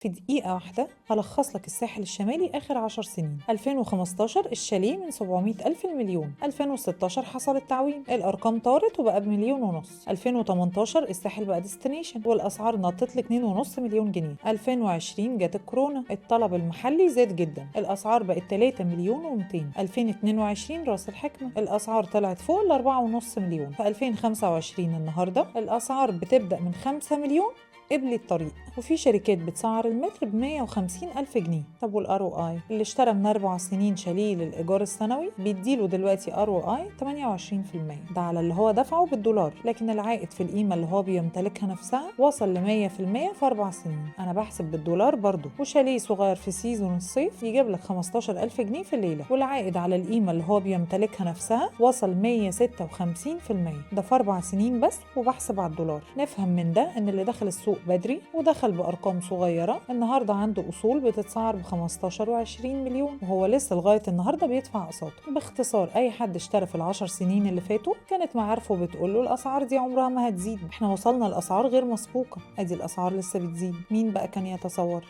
في دقيقة واحدة هلخص لك الساحل الشمالي آخر 10 سنين. 2015 الشاليه من 700 ألف المليون، 2016 حصل التعويم، الأرقام طارت وبقى ب1.5 مليون. 2018 الساحل بقى destination والأسعار نطت ل 2.5 مليون جنيه. 2020 جت الكورونا، الطلب المحلي زاد جدا، الأسعار بقت 3 مليون و200. 2022 راس الحكمة، الأسعار طلعت فوق ال 4.5 مليون. في 2025 النهاردة الأسعار بتبدأ من 5 مليون قبل الطريق، وفي شركات بتسعر المتر ب 150 ألف جنيه. طب وال ROI؟ اللي اشترى من 4 سنين شاليه للإيجار السنوي بيديله دلوقتي ROI 28%، ده على اللي هو دفعه بالدولار، لكن العائد في القيمة اللي هو بيمتلكها نفسها وصل ل 100% في 4 سنين. أنا بحسب بالدولار برضو. وشاليه صغير في season الصيف يجيب لك 15 ألف جنيه في الليلة، والعائد على القيمة اللي هو بيمتلكها نفسها وصل 156%، ده في 4 سنين بس، وبحسب على الدولار. نفهم من ده إن اللي دخل السوق بدري ودخل بأرقام صغيرة النهاردة عنده أصول بتتسعر ب 15 و20 مليون، وهو لسه لغاية النهاردة بيدفع أقساطه. باختصار، أي حد اشترى في ال10 سنين اللي فاتوا كانت معارفه بتقول له الأسعار دي عمرها ما هتزيد، احنا وصلنا لأسعار غير مسبوقة، أدي الأسعار لسه بتزيد. مين بقى كان يتصور؟